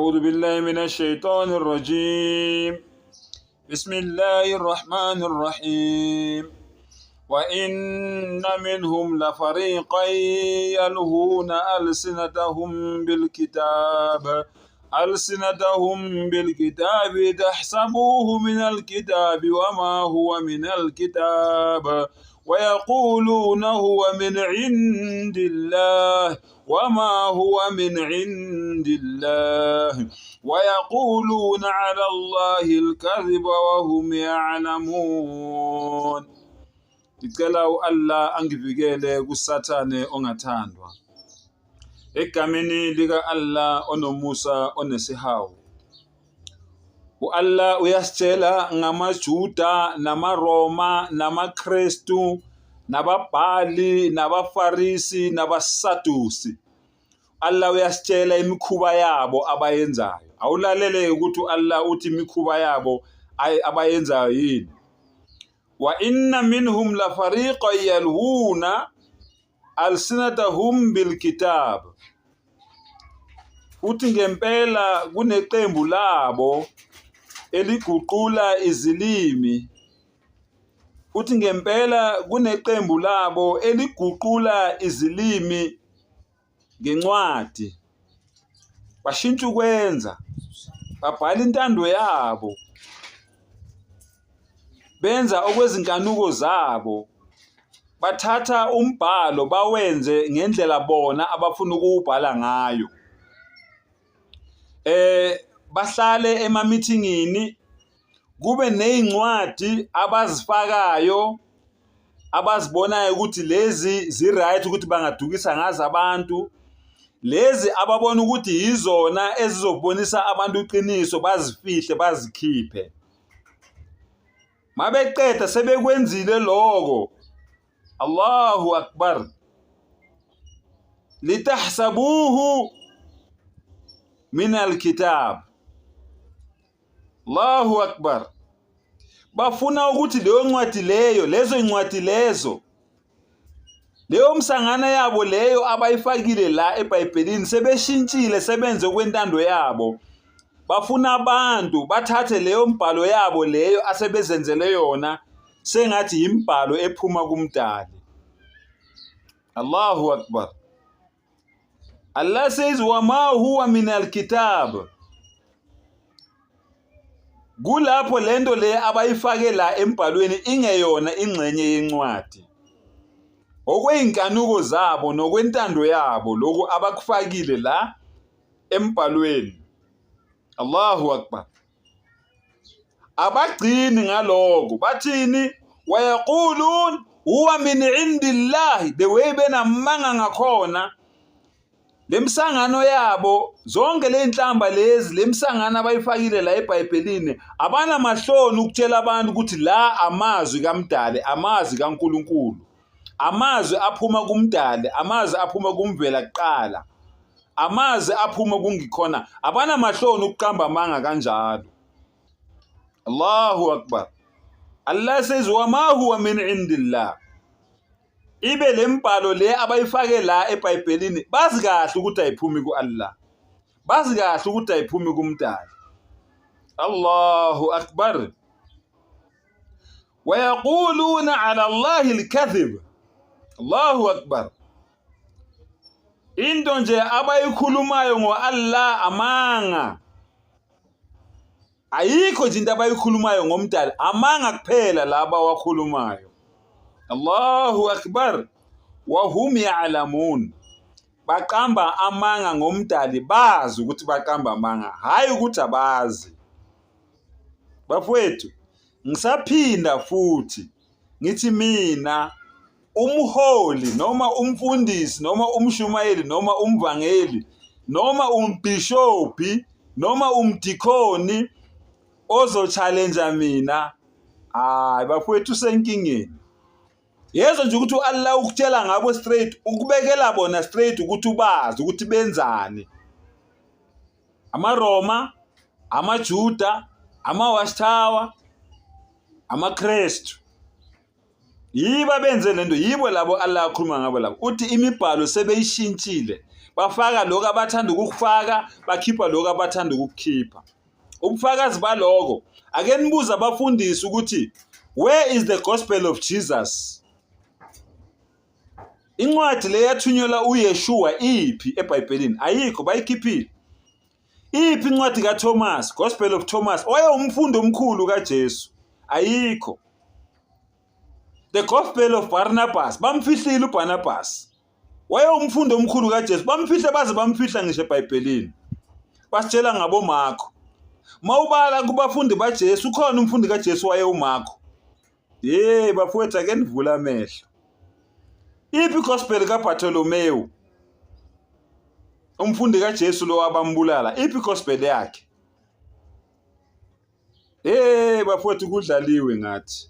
أعوذ بالله من الشيطان الرجيم بسم الله الرحمن الرحيم وإن منهم لفريقا يلهون ألسنتهم بالكتاب ألسنتهم بالكتاب تحسبوه من الكتاب وما هو من الكتاب ويقولون هو من عند الله وما هو من عند الله ويقولون على الله الكذب وهم يعلمون. Ngicela u-Allah angivikele kuSathane ongathandwa. Egameni lika-Allah onomusa onesihawu. U-Allah uyasitshela ngamaJuda namaRoma namaKristu nababhali nabaFarisi nabaSadusi. Allah uyasitshela imikhuba yabo abayenzayo. Awulalele ukuthi u-Allah uthi imikhuba yabo abayenzayo yini. Wa inna minhum la fariqan yalhuna alsinatahum bilkitab, futhi ngempela kuneqembu labo eliguqula izilimi, futhi ngempela kuneqembu labo eliguqula izilimi ngencwadi, bashintsha ukwenza, babhala intando yabo, benza okwezinkanuko zabo, bathatha umbhalo bawenze ngendlela bona abafuna ukuwubhala ngayo. Bahlale emameetingini kube nezincwadi abazifakayo abazibonayo ukuthi lezi zi-right ukuthi bangadukisa ngazo abantu, lezi ababona ukuthi yizona ezizobonisa abantu iqiniso bazifihle bazikhiphe. Mabeqeda sebekwenzile lokho, Allahu Akbar, litahsabuhu min alkitab. Allahu Akbar. Bafuna ukuthi leyo ncwadi leyo, lezo ncwadi lezo, leyo msangana yabo leyo abayifakile la eBhayibhelini sebeshintshile sebenze kwentando yabo. Bafuna abantu bathathe leyo mbhalo yabo leyo asebezenzele yona sengathi yimbhalo ephuma kuMdali. Allahu Akbar. Allah says wama huwa min alkitab. Kulapho lento le abayifake la embhalweni ingeyona ingxenye yencwadi. Okweyinkanuko zabo nokwentando yabo lokhu abakufakile la embhalweni. Allahu Akbar. Abagcini ngaloko, bathini? Wayaqulun huwa min indillahi, the way benamanga ngakhona lemsangano yabo, zonke ley'nhlamba lezi, lemsangano abayifakile la eBhayibhelini, abanamahloni ukutshela abantu ukuthi la amazwi kaMdali, amazwi kaNkulunkulu, amazwi aphuma kuMdali, amazwi aphuma kumvela kuqala, amazwi aphuma kungikhona. Abanamahloni ukuqamba amanga kanjalo. Allahu Akbar. Allah says wama huwa min indillah. Ibe lembhalo le abayifake la eBhayibhelini bazi kahle ukuthi ayiphumi ku-Allah, bazi kahle ukuthi ayiphumi kuMdali. Allahu Akbar. Wayaquluna ala Allahi alkadhib. Allahu Akbar. Into nje abayikhulumayo ngo-Allah amanga. Ayikho nje into abayikhulumayo ngoMdali, amanga kuphela laba abawakhulumayo. Allahu Akbar. Wahum ya'lamun. Baqamba amanga ngoMdali, bazi ukuthi baqamba amanga, hhayi ukuthi abazi. Bafowethu, ngisaphinda futhi ngithi mina umholi noma umfundisi noma umshumayeli noma umvangeli noma umbhishobhi noma umdikhoni ozo-challenge mina, hayi bafowethu, usenkingeni. Yezwa nje ukuthi u-Allah ukutshela ngabo straight, ukubekela bona straight ukuthi ubazi ukuthi benzani. AmaRoma, amaJuda, ama-Watchtower, amaKristu, yibo abenze lento, yibo labo Allah akhuluma ngabo labo. Uthi imibhalo sebeyishintshile, Bafaka lokho abathanda ukukufaka, bakhipha lokho abathanda ukukukhipha. Ubufakazi baloko, ake nibuze abafundisi ukuthi where is the gospel of Jesus? Incwadi le yathunyelwa uYeshua iphi eBhayibhelini? Ayikho, bayikhiphile. Iphi incwadi kaThomas, Gospel of Thomas, owayewumfundi omkhulu kaJesu? Ayikho. The Gospel of Barnabas, bamfihlile uBarnabas. Wayewumfundi omkhulu kaJesu, bamfihle baze bamfihla ngisho eBhayibhelini. Basitshela ngaboMarko. Mawubala kubafundi baJesu, ukhona umfundi kaJesu wayewuMarko. Hey bafowethu ake nivule amehlo. Iphi gospel kaBartholomew? Umfundi kaJesu lo abambulala, iphi gospel yakhe? Hey bafowethu kudlaliwe ngathi.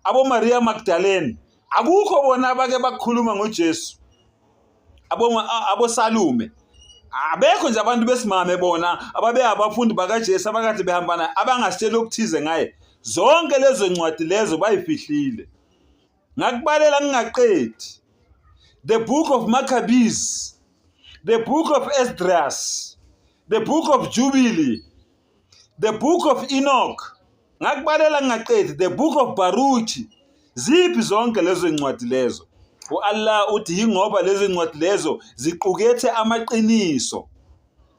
Abo Maria Magdalene akukho bona abake bakhuluma ngoJesu. Abo abo Salume abekho nje abantu besimame bona ababe abafundi bakaJesu abakade behamba naye abangasitsheli okuthize ngaye. Zonke lezo ncwadi lezo bayifihlile. Ngakubalela ngingaqedi. The book of Maccabees, the book of Esdras, the book of Jubilee, The Book of Enoch, ngakubalela ngingaqedi, The Book of Baruch. Ziphi zonke lezo ncwadi lezo? U-Allah uthi yingoba lezi ncwadi lezo ziqukethe amaqiniso.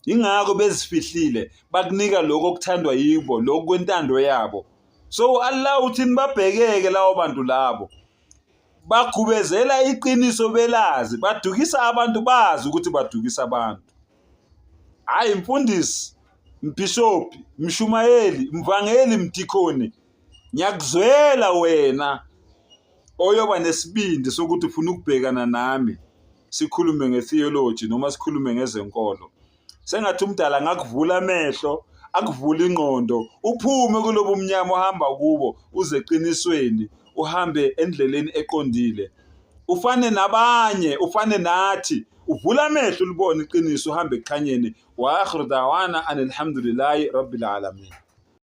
Yingakho bezifihlile, bakunika lokho okuthandwa yibo, lokhu kwentando yabo. So u-Allah uthi nibabhekeke lawo bantu labo. Bagubezela iqiniso belazi, badukisa abantu bazi ukuthi badukisa abantu. Hayi mfundisi, mbhishobhi, mshumayeli, mvangeli, mdikhoni, ngiyakuzwela wena oyoba nesibindi sokuthi ufuna ukubhekana nami sikhulume ngetheology noma sikhulume ngezenkolo. Sengathi umdala angakuvula amehlo, akuvule ingqondo, uphume kulobu mnyama ohamba kubo uze eqinisweni, uhambe endleleni eqondile. Ufane nabanye, ufane nathi, uvule amehlo ulibone iqiniso uhambe ekukhanyeni. Wa akhiru da'wana anilhamdulillahi rabbil alamin.